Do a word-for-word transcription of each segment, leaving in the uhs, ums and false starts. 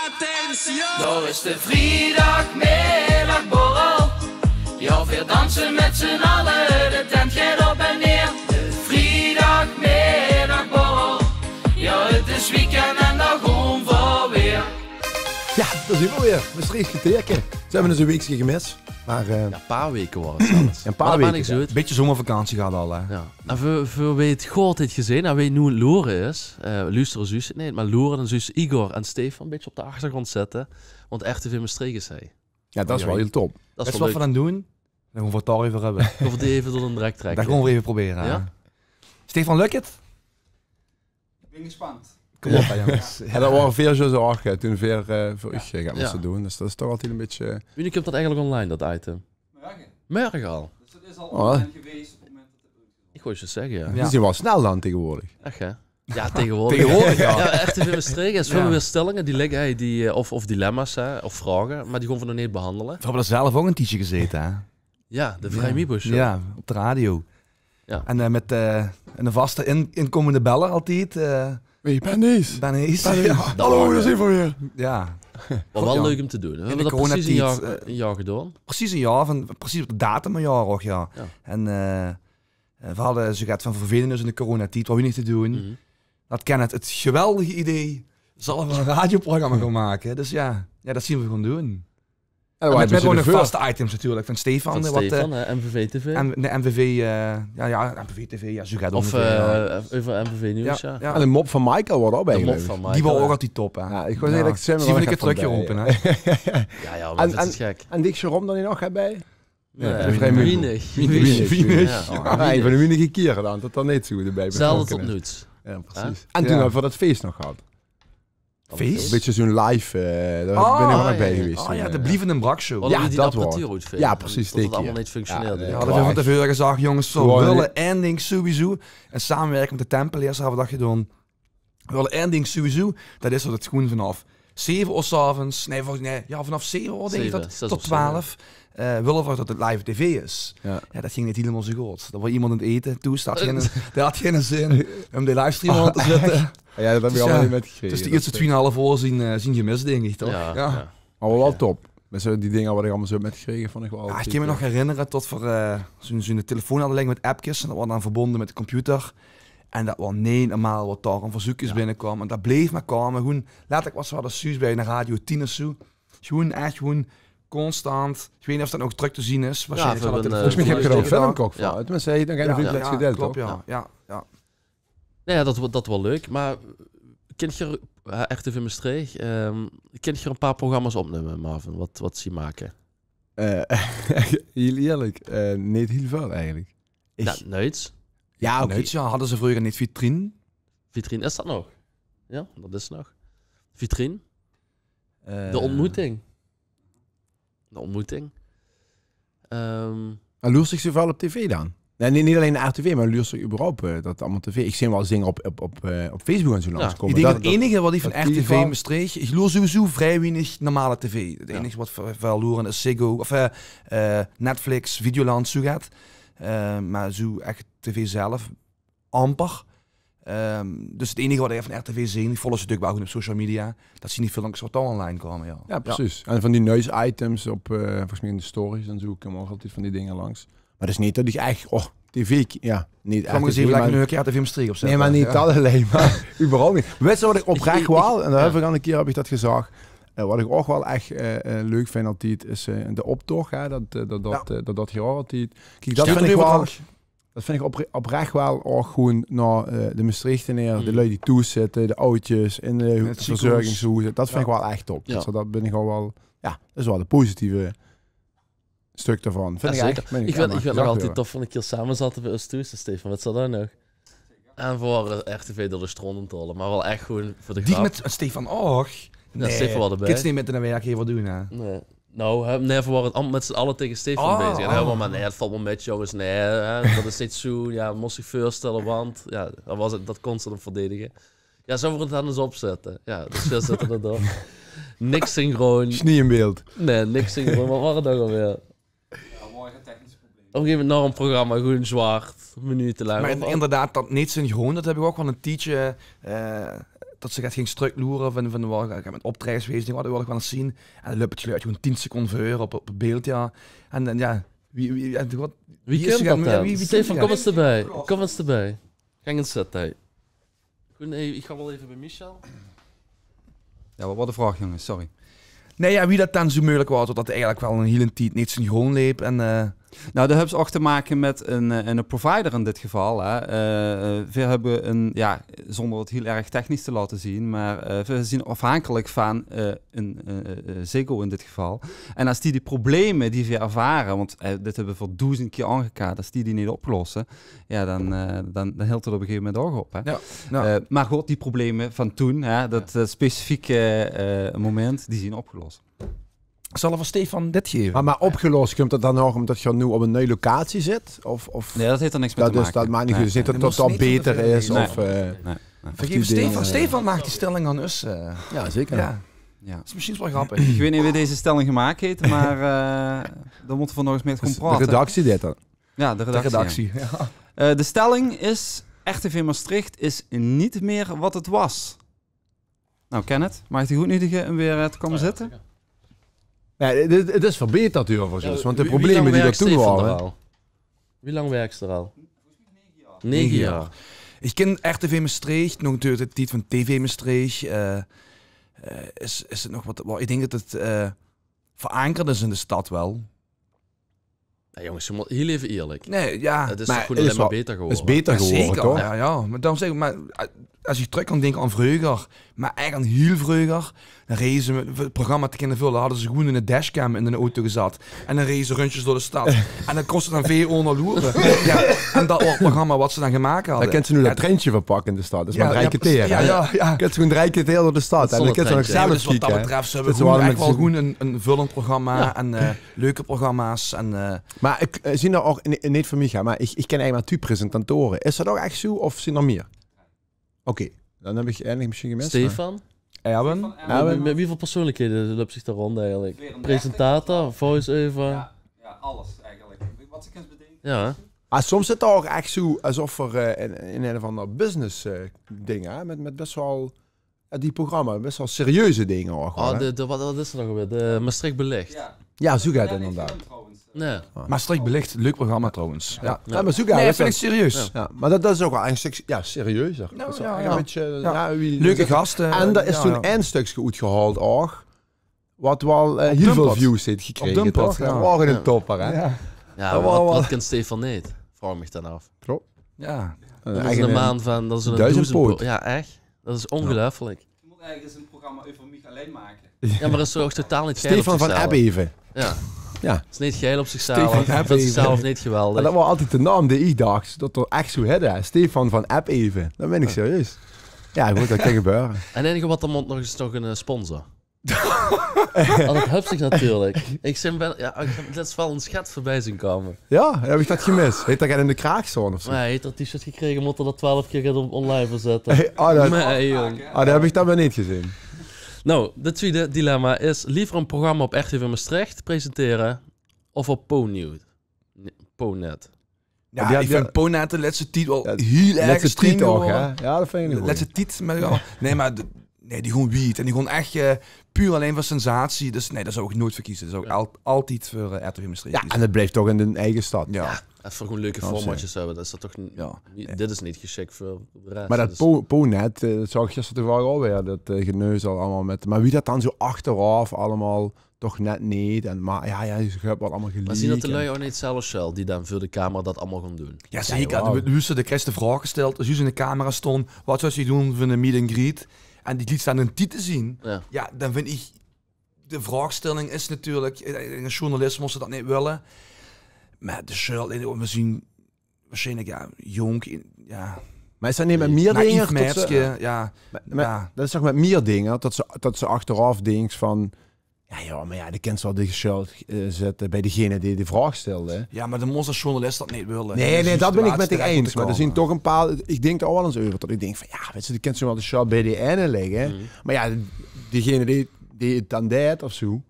Attention! Daar is de vrijdagmiddagborrel. Ja, we dansen met z'n allen, de tent gaat op en neer. De vrijdagmiddagborrel. Ja, het is weekend en daar gaan we weer. Jao, dao zien v'r weer. Mestreech Geteerke. Ze höbbe us e weekske gemis. Mer, eh, jao, e paar weke waor 't zelfs. Mer dat maak niks oet. Bietje zomervakantie gehad al, hè? Jao. En veur, veur wee 't good heet gezeen en wee noe loere is, eh, loestere zuus 't neet, mer loere, dan zuus Igor en Stefan e bietje op de achtergróndj zitte, want R T V Mestreech is hei. Jao, dat is waal hiel top. Dat is waal leuk. Wèts te wat v'r dan doen? Dan goon v'r 't dao eve euver höbbe. Of die eve door de drek trèkke. Dat goon v'r eve probere, hè? Jao? Stefan, lök 't? Ich bin gespand. Kóm op, hè, jónges. Jao, dat waor veer zjus ouch, hè, toen veer, eh, veur uch, eh, get móste doen. Dus dat is toch altied e bietje, eh, Wienie kump dat eigelik online, dat item? Mörge. Mörge al? Dus dat is al online gewees op 't moment dat 't oetgezónde is. Ich wól zjus zègke, jao. Die zien waal snel dan tegenwoordig. Ech, hè? Jao, tegenwoordig. Tegenwoordig, jao. Jao, R T V Mestreech is, v'r höbbe weer stellinge, die ligke, hè, die, eh, of, of dilemma's, hè, of vraoge, mer die goon v'r nog neet behandele. V'r höbbe d'r zelf ouch e tiedje gezete, hè? Jao, de Vrijmibo Show. Jao, op de radio. Jao. En, eh, mit, eh, 'ne vaste in-, inkómmende beller altied, eh, Ben Hees. Ben Hees. Hallo, dao zien v'r weer. Jao. Mer waal leuk óm te doen. V'r höbbe dat precies e jaor, eh, e jaor gedoon. Precies e jaor, van, precies op de datum e jaor ouch, jao. Jao. En, eh, v'r hadde zoe get van: vervele us in de coronatied, wat höbbe v'r neet te doen. Dat Kenneth 't geweldige idee: zölle v'r e radioprogramma gaon make? Dus jao, jao, dat zien v'r gaon doen. En v'r höbbe ouch nog vaste items natuurlik, van Stefan, hè, M V V TV. En de M V V, eh, jao, jao, M V V TV, jao, zoe get óngeveer, jao. Of, eh, euver M V V Nieuws, jao. En de mop van Michael waor ouch bie, geluif ich. De mop van Michael, jao. Die waor ouch altied top, hè. Jao, ich wól zègke, ich höb 'm nog get trökgerope, hè. Jao, jao, mer dat is gek. En dich, Jerome, dan nog get bie? Nae, wienig. Wienig. Wienig. Jao, ein van de wienige kiere dan, dat d'r neet zoe d'rbie betrokke is. Zelde tot noets. Jao, precies. En toen höbbe v'r dat fees nog gehad. Fees? E bietje zoe'n live, eh, dao bin ich ouch nog bie gewees toen, eh. Oh jao, de blievende Brakshow. Jao, dat waor 't. Jao, precies, die kier. Dat 't allemaol neet functioneerde. Jao, dat v'r van te veure gezag: jónges, v'r wille ein ding sowieso. In samewirking mit de Tempeleers höbbe v'r dat gedoon. V'r wille ein ding sowieso, dat is dat 't gewoen vanaaf zeve oor 's aoves, nae, volges, nae, jao, vanaaf zeve oor, dink ich, tot twelf, eh, wille v'r tot 't live tv is. Jao. Jao, dat ging neet hielemaol zoe good. Dao waor iemes aan 't ete, Toes, dae had geine, dae had geine zin óm de livestream aan te zètte. Jao, dat höb ich allemaol neet mitgekrege. Dus de ierste twieënhalf oor zien, eh, zien gemis, dink ich, toch? Jao, jao. Mer waal top. Mit zoe die dinger wat ich allemaol zoe höb mitgekrege, vónj ich waal... Jao, ich kin mich nog herinnere tot v'r, eh, zoe'n, zoe'n telefoon hadde ligke mit appkes. En dat waor dan verbónje mit de computer. En dat waor neet normaal wat dao aan verzeukskes binnekwaam. En dat bleef mer kómme. Gewoen, letterlik, wat v'r hadde, zuus bie 'n Radio tien of zoe. Gewoen, ech gewoen constant. Ich weit neet of dat nog trök te zeen is. Waarsjienlik zal dat telefoon... Volges mich höb geer dao 'n filmke ouch van. Tenminste, hae haet nog gein video gedeeld, toch? Klop, jao. Jao, jao. Nae, jao, dat wa-, dat waor leuk, mer kint geer, eh, R T V Mestreech, ehm, kint geer e paar programma's opnumme, Marvin, wat, wat zie make? Eh, hiel ierlik, eh, neet hiel väöl eigelik. Jao, nuits. Jao, oké. Nuits, jao, hadde ze vreuger neet Vitrine? Vitrine, is dat nog? Jao, dat is nog. Vitrine? Eh. De Ontmoeting. De Ontmoeting. Ehm. En loers dich zoeväöl op tv dan? Nae, neet, neet allein R T V, mer loers dich überhaupt, eh, dat allemaol tv? Ich zeen waal dinger op, op, op, eh, op Facebook en zoe langskómme. Ich dink dat 't einige wat ich van R T V Mestreech, ich loer sowieso vrie wienig normale tv. 't Einige wat v'r väöl loere is Ziggo, of, eh, eh, Netflix, Videoland, zoe get. Eh, mer zoe ech tv zelf amper. Ehm, dus 't einige wat ich van R T V zeen, ich volg ze natuurlik waal good op social media, dat zien die filmkes wat dao online kómme, jao. Jao, precies. En van die nuits-items op, eh, volges mich in de stories en zoe, kómme ouch altied van die dinger langs. Mer 't is neet dat ich ech, oh, tv ki-, jao, neet ech. Kin ich ins eve lekker 'n R T V Mestreech opzètte? Nae, mer neet dat allein, mer überhaupt neet. Wèts te wat ich oprech waal, en dao höb ich al 'ne kier, höb ich dat gezag, eh, wat ich ouch waal ech, eh, eh, leuk vinj altied, is, eh, de optoch, hè, dat, eh, dat, dat, eh, dat, dat geer altied... Kiek, dat vinj ich waal... Dat vinj ich opre-, oprech waal ouch gewoen nao, eh, de Mestreechteneer, de lui die thoes zitte, de awwetjes in de verzörgingshoeze. Dat vinj ich waal ech top. Jao. Dus dat bin ich ouch waal, jao, dat is waal 't positieve stök daovan. Jao, zeker. Ich vinj 't nog altied tof van 'ne kier same zatte v'r us thoes, Stefan, wèts te dat nog? En v'r waore R T V door de stront aan 't hole, mer waal ech gewoen veur de grap. Die mit Stefan ouch? Nae, Stefan waor d'rbie. Kins te neet mit 'ne werkgever doen, hè? Nae. Nou, hè, nae, v'r waore al mit z'n alle tege Stefan bezig. En hae waor mer: "Nae, 't vèlt waal mit, jónges, nae, hè, dat is neet zoe, jao, mós dich veurstèlle, want," jao, dat waor 't, dat kós 'r dan verdedige. Jao, zölle v'r 't dan ins opzètte? Jao, dus veer zètte 't op. Niks synchroon. Snie in beeld. Nae, niks synchroon. Wat waor 't ouch alweer? Op e gegeve moment nog e programma, gewoen zwart, minute lang. Mer inderdaad, dat neet synchroon, dat höb ich ouch waal e tiedje, eh, tot ze get ging strök loere vaan, vaan, wèl, iech höb mèt optrejes gewees, dink, wat wèl iech wel ins zien. En daan löp 't geluid gewoen tien seconde veur op, op 't beeld, jao. En daan, jao, wie, wie, en wat, wie is 't gegaange? Wie kump dat daan? Wie, wie kump dat? Stefan, kom ins debij. Kom ins debij. Gaank ins zitte, hè. Good, nee, iech gaon wel eve bij Michel. Jao, wat waor de vraog, jonges? Sorry. Nee, jao, wie dat daan zoe meugelek waor, tot dat eigelek wel 'n hiel tied neet zien gewoen leep en, eh, Nou, dat höbs ouch te make mèt 'n, eh, 'ne provider in dit geval, hè. Eh, eh, veer höbbe 'n, jao, zoonder 't hiel erg technisch te laote zien, meh, eh, veer zien aofhankelek vaan, eh, 'n, eh, eh, Ziggo in dit geval. En es die de probleme die veer ervare, want, eh, dit höbbe veer doezend kier aongekaart, es die die neet oplosse, jao, daan, eh, daan, daan hiltj 't op e gegeve memint ouch op, hè. Jao, jao. Eh, meh good, die probleme vaan toen, hè, dat, eh, specifieke, eh, memint, die zien opgelos. Zal iech vaan Stefan dit geve? Meh, meh opgelos, kump dat daan ouch umtot geer noe op 'n nui locatie zit? Of, of Nee, dat heet 'r niks mèt te make. Dus dat maak neet oet. Nee. Neet tot 't beter is, of, eh, Nee. Of die Stefan, Stefan maak die stèlling aon us, eh. Jao, zeker. Jao. Jao. Dat is mesjiens wel grappig. Iech weet neet wee deze stèlling gemaak heet, meh, eh, dao mote veer nog ins mèt goon praote. De redactie deit dat. Jao, de redactie, jao. Eh, de stèlling is: R T V Mestreech is neet mie wat 't waor. Nou, Kenneth, maag iech diech oetneudige um weer, eh, te koume zitte? Jao, 't, 't is verbeterd, huur, veur zoe, want de probleme die dao toen waore. Wie laank wèrks te dao al? Nege jaor. Iech kin R T V Mestreech nog natuurlek de tied vaan T V Mestreech. Eh, eh, is, is 't nog wat, wat, iech dink tot 't, eh, verankerd is in de stad wel. Jao, jonges, veer mote hiel eve ierlek zien. Nee, jao. 't Is toch gewoen allein meh beter gewoore. Is beter gewoore, toch? Jao, zeker. Jao, jao. Meh daorum zègk iech, meh, eh, es iech trök kin dinke aon vreuger, meh ech aon hiel vreuger, daan reze ze, um 't programma te kinne völle, hadde ze gewoen 'n dashcam in d'n auto gezat. En daan reze ze rundjes door de stad. En daan kós ze daan veer oor loere. Jao, en dat waor 't programma wat ze daan gemaak hadde. Daan kins te noe dat treintje verpakke in de stad. Dat is meh drei kerteer, hè? Jao, jao, jao. Kins te gewoen drei kerteer door de stad. En daan kins te nog zelf kieke. Dus wat dat betröf, ze höbbe gewoen ech wel gewoen 'n, 'n vullend programma en, eh, leuke programma's en, eh, Meh iech, eh, zien dao ouch, neet vaan miech, hè, meh iech, iech kin eigelek meh twie presentatore. Is dat ouch ech zoe of zien 'r mie? Oké, daan höb iech eigelek mesjiens gemis, meh Stefan? Erwin? Mèt, mèt wieväöl persoenlekhede löp ziech dao roond eigelek? Presentator, voice-over. Jao, jao, alles eigelek. Wat ste kins bedinke. Jao, hè? Ah, soms zit 't ouch ech zoe es of 'r, eh, in, in ein of aander business, eh, ding, hè, mèt, mèt bès wel Jao, die programma, bès wel serieuze dinger ouch wel, hè? De, de, wat, wat is 't nog alweer? De Mestreech Belicht. Jao, zoe geit 't inderdaad. Mestreech Belicht, leuk programma trouwens. Jao. Jao, meh zoe geit 't. Nee, dat vin iech serieus. Jao, meh dat, dat is ouch wel e stök, jao, serieuzer. Dat is wel e bitteke, jao, wie, leuke gaste. En dao is toen e stökske oetgehaold ouch. Wat wel, eh, hiel väöl views heet gekrege, toch? Op Dumpert, jao. Dat waor 'ne topper, hè? Jao, meh wat, wat kin Stefan neet? Vraog iech miech daan aof. Klop. Jao. Dat is 'ne maan vaan, dat is 'ne doezendpoot. Jao, ech. Dat is ongeluifelek. Iech moot eigelek ins e programma euver miech allein make. Jao, meh dat is toch ouch totaal neet geil op ziechzelf. Stefan van App Even. Jao. Jao. Is neet geil op ziechzelf. Stefan van App Even. Vin ziechzelf neet geweldig. En dat waor altied de naom dee iech dach, tot 'r ech zoe heette, hè. Stefan van App Even. Dat mein iech serieus. Jao, good, dat kin gebeure. En 't einege wat 'r moot nog is nog 'ne, eh, sponsor. Ah, dat höbs diech natuurlek. Iech zeen wel, jao, iech höb lèts wel 'ne sjat veurbij zien koume. Jao, höb iech dat gemis? Heet 'r get in de kraag stoon of zoe? Nee, heet 'r 't t-shirt gekrege, moot 'r dat twelf kier get op online verzètte. Hey, ah, dat, nee, jong. Ah, dat höb iech daan weer neet gezeen. Nou, 't twiede dilemma is: leever e programma op R T V Mestreech presentere of op Ponet? Jao, die, iech vin Ponet de lèste tied wel hiel erg streng gewore. Jao, dat vin iech good. Lèste tied, meh, nee, meh de, nee, die goon wied. En die goon ech, eh, puur allein veur sensatie. Dus nee, dat zouw iech noets veur keze. Dat zouw iech al-, altied veur, eh, R T V Mestreech keze. Jao, en 't blijf toch in d'n eige stad. Jao. Es veer gewoen leuke formaatjes höbbe, dat is dat toch n-, dit is neet gesjik veur de res. Meh dat Po-, Ponet, eh, dat zaog iech gister toevallig alweer, dat, eh, geneuzel allemaol mèt, meh wie dat daan zoe achteraof allemaol toch net neet. En, meh jao, jao, ze höbbe wel allemaol geliek. Meh zien dat de lui ouch neet zelf sjöld die daan veur de camera dat allemaol goon doen? Jao, zeker. Jao, jao. De, de, de kriegs de vraog gestèld, es ze in de camera stoon, wat zouws diech doen veur 'ne meet and greet? En die liets daan hun titel zien. Jao. Jao, daan vin iech, de vraogstèlling is natuurlek, eh, 'ne journalis mós dat neet wèlle. Meh de sjöld, eh, mesjiens waarsjienlek, jao, jónk, jao. Meh is dat neet mèt mie dinger tot ze, jao. Meh, meh dat is toch mèt mie dinger, tot ze, tot ze achteraof dinks vaan, jao, jao, meh jao, de kins wel de sjöld, eh, zètte bij degene dee de vraog stèlde. Jao, meh daan mós de journalis dat neet wèlle. Nee, nee, dat bin iech mèt diech eins. Meh d'r zien toch e paar, iech dink dao wel ins euver, tot iech dink vaan, jao, weits te, de kins wel de sjöld bij dee eine lègke. Meh jao, degene dee, dee 't daan deit of zoe,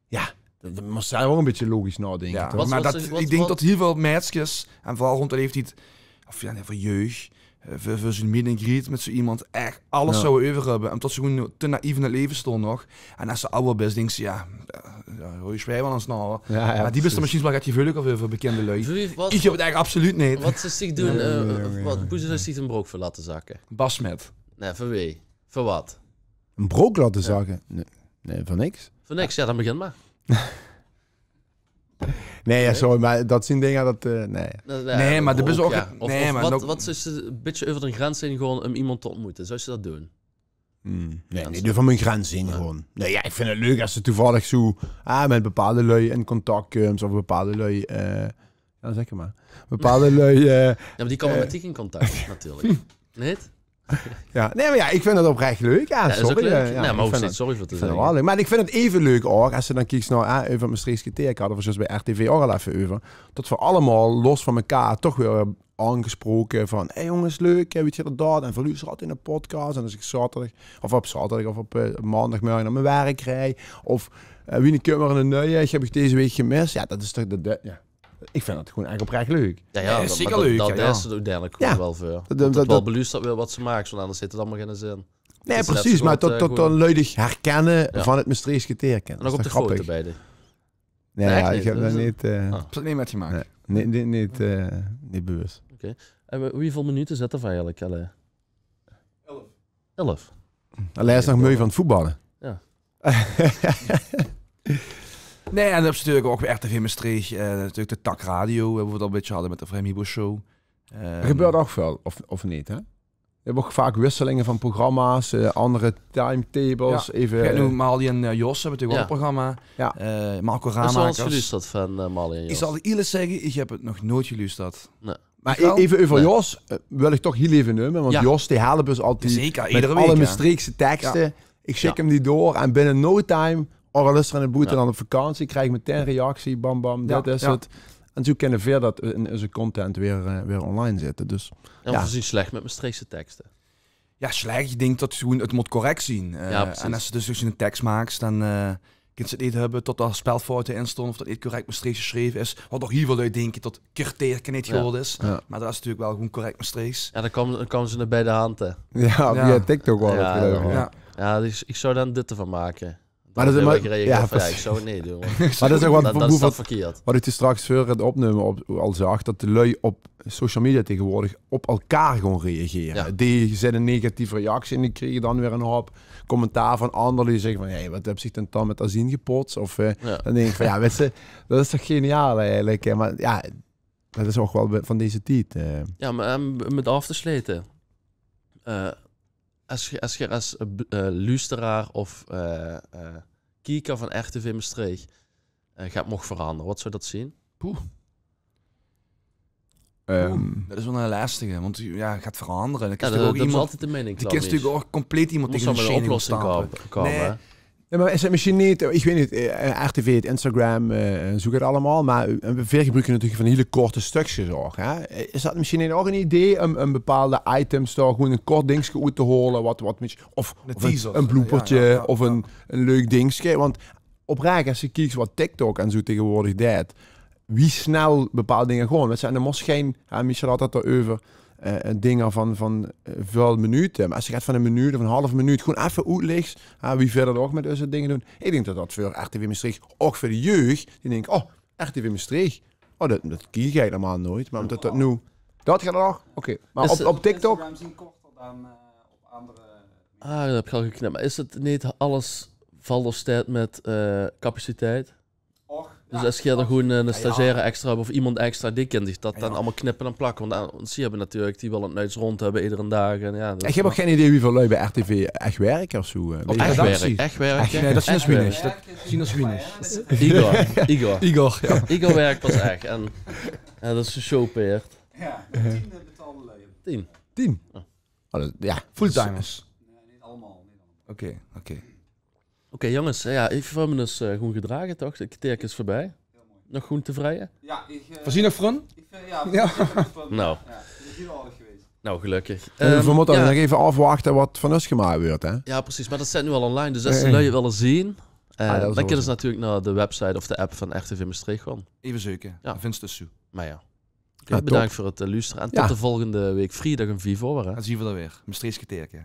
jao, daan, daan mós te ouch e bitteke logisch naodinke, toch? Jao, meh dat, iech dink tot hiel väöl meidskes, en veural roond de leeftied, of jao, nee, vaan jeug, eh, veur, veur zoe'n meet and greet mèt zoe iemes ech alles zouwe euver höbbe. Umtot ze gewoen te naïef in 't leve stoon nog. En es ze awwer bis, dinks ze, jao, jao, jao, rooj sjpij wel ins nao. Meh die bis d'r mesjiens wel get geveuliger veur, veur bekinde lui. Iech höb 't ech absoluut neet. Wat zouws diech doen, eh, wat, boe zouws diech 'n brook veur laote zakke? Bas Smit. Nein, veur wee? Veur wat? 'n Brook laote zakke? Nein, nein, veur niks. Veur niks, jao, daan begin mer. Nein, jao, sorry, meh dat zien dinger dat, eh, nein. Nein, meh de bis ouch, nein, meh wat, wat is 't, e bitteke euver de grens heen gewoen um iemes te ontmoete? Zouws te dat doen? Nein, neet euver mien grens heen gewoen. Nein, jao, iech vin 't leuk es te toevallig zoe, ah, mèt bepaalde lui in contact kums of bepaalde lui, eh, jao, zègk mer. Bepaalde lui, eh, Jao, meh die koume mèt diech in contact, natuurlek. Neet? Jao, nein, meh jao, iech vin 't oprech leuk. Jao, is ouch sorry, leuk. Jao, meh hoofs neet sorry veur te zègke. Meh iech vin 't eve leuk ouch, es te daan kieks nao, eh, euver 't Mestreechs Kerteerke, hadde v'r zjus bij R T V ouch al eve euver, tot v'r allemaol los vaan mekaar toch weer aongesproke vaan: "Hey jonges, leuk, hè, wie geit 't dao?" En v'r loestere altied in de podcast. En es iech zaoterdag, of op zaoterdag of op, eh, maondagmörge nao mien werk rij, of, eh, wienie kump 'r 'ne nuie, iech höb uuch dees week gemis. Jao, dat is toch de, de, jao. Iech vin dat gewoen ech oprech leuk. Jao, jao, dat, zeker leuk, dat, jao, dat is 't oeteindelek gewoen wel veur. Dat, dat, dat wel beluusterd weurt wat ste maaks, want anders heet 't allemaol geine zin. Nein, percies, meh tot, tot, tot lui diech herkinne vaan 't Mestreechs Kerteerke. En nog op de foto bij diech? Nein, jao, iech höb dat neet, eh, neet mètgemaak. Nein, neet, neet, eh, neet bewus. Oké. En wieväöl minute zitte v'r eigelek al? Elf. Elf. Allein is nog meuj vaan 't voetballe. Jao. Nein, en daan höbs te natuurlek ouch weer R T V Mestreech, eh, natuurlek de tak radio, eh, boe v'r 't al e bitteke hadde mèt de Vrij Mibo Show. D'r gebäört ouch väöl, of, of neet, hè? V'r höbbe ouch vaak wisselinge vaan programma's, eh, aander timetables, eve. Jao, noe Marlie en, eh, Jos höbbe natuurlek ouch e programma. Jao. Eh, Marco Ramakers. Höbs te wel ins geluusterd vaan, eh, Marlie en Jos? Iech zal iech ierlek zègke, iech höb 't nog noets geluusterd. Nein. Meh eve euver Jos, eh, wèl iech toch hiel eve neume, want Jos, dee help us altied mèt alle Mestreechse tekste. Iech sjik häöm die door en binne no time, ouch al is 'r in 't boeteland op vakantie, krijg iech metein reactie, bam, bam, dit is 't. En zoe kinne veer dat in eus content weer, eh, weer online zitte. Dus, jao, veer zien slech mèt Mestreechse tekste. Jao, slech. Iech dink tot gewoen 't moot correct zien. Eh, en es te dus zoe'n teks maaks, daan, eh, kins te 't neet höbbe tot dao spelfoute in stoon of tot 't neet correct Mestreechs gesjreve is. Wat ouch hiel väöl lui dinke tot kerteerke neet good is. Meh dat is natuurlek wel gewoen correct Mestreechs. Jao, daan koume, daan koume ze nao bij de hand, hè. Jao, via TikTok wel, geluif iech. Jao, iech, iech zouw daan dit devaan make. Meh dat is, meh, jao, percies. Iech zouw 't neet doen, huur. Meh dat is ouch wat, dat, dat is verkeerd. Wat iech toen straks veur 't opnumme op, al zag, tot de lui op social media tegeswoordeg op elkaar gewoen reagere. Jao. Die zien 'n negatieve reactie en die kriege daan weer 'nen houp commentaar vaan aander die zègke vaan: "Hey, wat höbs diech daan mèt azien gepots?" Of, eh, daan dink iech vaan: jao, weits te, dat is toch geniaal eigelek, hè? Meh jao, dat is ouch wel vaan dezen tied, eh. Jao, meh, eh, um 't aof te slete. Eh, es geer, es geer es, eh, b-, eh, loesteraar of, eh, eh, kieker vaan R T V Mestreech, eh, get moch verandere, wat zouw dat zien? Poeh. Ehm. Oeh, dat is wel 'ne lastege, want jao, get verandere. Daan kins te ouch altied de meining, die kins te ouch compleet iemes tege de sjeen staote. Nein. Jao, meh is 't mesjiens neet, iech weit neet, eh, R T V, 't Instagram, eh, zoe get allemaol, meh, eh, veer gebruke natuurlek vaan hiel korte stökskes ouch, hè? Is dat mesjiens neet ouch 'n idee um, um bepaalde items dao gewoen 'n kort dingske oet te hole, wat, wat mesjiens, of, of 'n, 'n blooperke, of 'n, 'n leuk dingske? Want oprech, es te kieks wat TikTok en zoe tegeswoordeg deit, wie snel bepaalde dinger goon. Weits te, en daan mós te gein, jao, Michel had 't dao euver, eh, dinger vaan, vaan, eh, väöl minute. Meh es te get vaan 'n minuut of 'n haaf minuut gewoen eve oetlèks, jao, wie veer dat ouch mèt dees dinger doen. Iech dink tot dat veur R T V Mestreech, ouch veur de jeug, die dinke: "Oh, R T V Mestreech. Oh, dat, dat kiek iech eigelek hielemaol noets." Meh umtot dat noe, dat geit nog? Oké. Meh op, op TikTok? Instagram zien korter daan, eh, op aander media. Ah, dat höb iech al geknip. Meh is 't neet alles vèlt of steit mèt, eh, capaciteit? Dus es geer d'r gewoen, eh, 'ne stagiaire extra höb of iemes extra, dee kin ziech dat daan allemaol knippe en plakke. Want, eh, want ze höbbe natuurlek, die wèlle 't nuits roond höbbe, eder daag. En jao, dat is... Iech höb ouch gein idee wieväöl lui bij R T V ech wèrke of zoe, eh. Op redactie. Ech wèrke? Nein, dat zien 'rs wienig. Dat zien 'rs wienig. Igor. Igor. Igor, jao. Igor wèrk pas ech. En, jao, dat is 'n showpeerd. Jao, tien, eh, betaalde lui. Tien? Tien. Oh, dat, jao. Fulltimers? Nein, neet allemaol, neet allemaol. Oké, oké. Oké, jonges, jao, iech vin us, eh, gewoen gedrage, toch? 't Kerteerke is veurbij. Nog gewoen tevreie? Jao, iech, eh... Veer zien nog vrun? Iech vin, jao, veer zien nog vrun. Noe. Jao, 't is hiel aardeg gewees. Noe, gelökkeg. Eh, veer mote nog eve aofwachte wat vaan us gemaak weurt, hè? Jao, percies. Meh dat steit noe al online, dus es de lui 't wèlle zien, eh, daan kinne ze natuurlek nao de website of de app vaan R T V Mestreech goon. Eve zeuke. Jao. Daan vins te us zoe. Meh jao. Oké, bedank veur 't, eh, luustere. En tot de volgende week vriedag um vief oor, hè? En zien v'r d'r weer. Mestreechs Kerteerke.